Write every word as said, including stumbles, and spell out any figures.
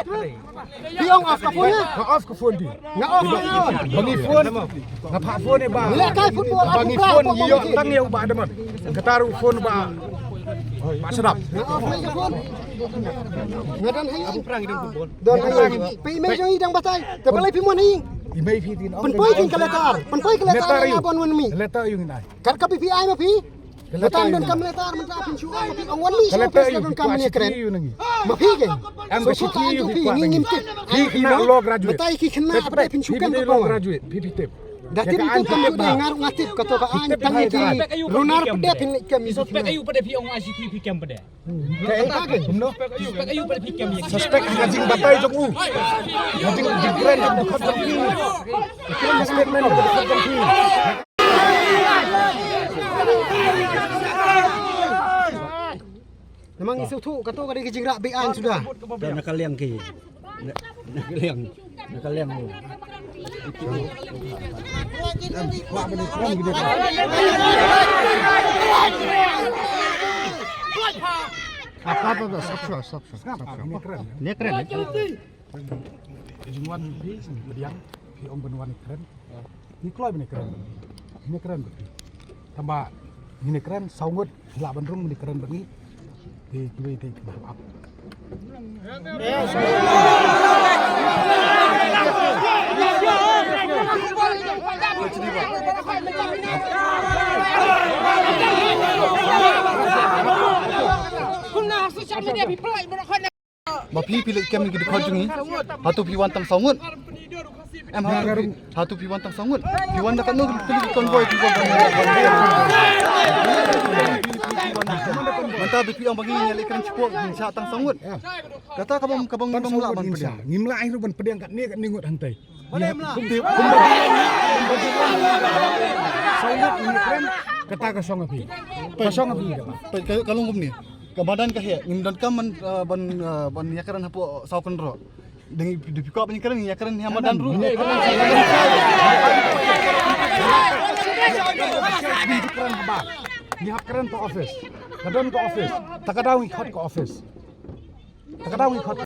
Phi ong off ka phone nga? Nga off ka phone phi. Nga off, nga off. Ba ngi phone. Nga phah phone ïa ba. Ngi leh kai football, ba ngi phone, ngi ïoh tang ïa u Bah Adamon. Kata ruh phone ba, ba sdap. Nga off ka phone. Nga don ha ïing. Don ha ïing. Phi email jong i dang batai. Te balei phi mon ha ïing? Email phi tin. Pynpoi phi ka letter. Pynpoi ka letter. Letter ïa nga ban wan mih. Letter ïa nga. Kat ka phi ai ma phi. Mynta don kam letter, mynta phin shu ong ma phi, ong wan mih sha office, don kam mane kren. Ma phi ke. Em ka shithi ïa phi, ngi ngim tip. Phi khynnah law graduate. Mynta ki khynnah phi phi tip. Da tip tu kam tu de, nga ruh nga tip, kato ka aiñ tang ïa ki runar pdep phin leit kam. Suspect aïu pat phi ong ai shithi phi kem pat? Suspect aïu pat phi kem? Suspect ka jingbatai jong u. Ka jing, jingkren jong u. Statement jong u. Namar ngi sngewthuh kato ka dei ka jingrah beiñ suda. Na ka liang ki. Na, na ka liang. Na ka liang. Apa, apa, apa, stop, stop, stop, stop, stop. Ni kren. Jingwan phi, phi ong ban wan kren. Ngi kloi ban kren. Ngi kren bad phi. Tangba ngi kren saw ngut, lah ban rung ban kren bad ngi. Te kiwei te kiba hap. Ba phi phi leit kem ki dkhot jong ngi. Hato phi wan tang saw ngut? Em, hato phi, hato phi wan tang saw ngut? Phi wan da katno tylli ki convoy phi wan? Mynta ba phi ong ba ngi ïa leit kren shapoh, ngi shah tang saw ngut. Kata kaba, kaba ngim lah ban pdiang. Ngim lah ruh ban pdiang katne katne ngut hangtai. Kumba, kumba, kumba, saw ngut ngi kren, kata ka shong ha phi. Ka shong ha phi. Ka, ka long kumne. Ka madan ka heh, ngim donkam ban, eh, ban, eh, ban ïakren hapoh saw kynroh. Dang ïa phi kwah ban ïakren, ïakren ha madan ruh. Ngi hap kren ha office. Ka don ka office. Ta ka daw ngi khot ka office. Ta ka daw ngi khot.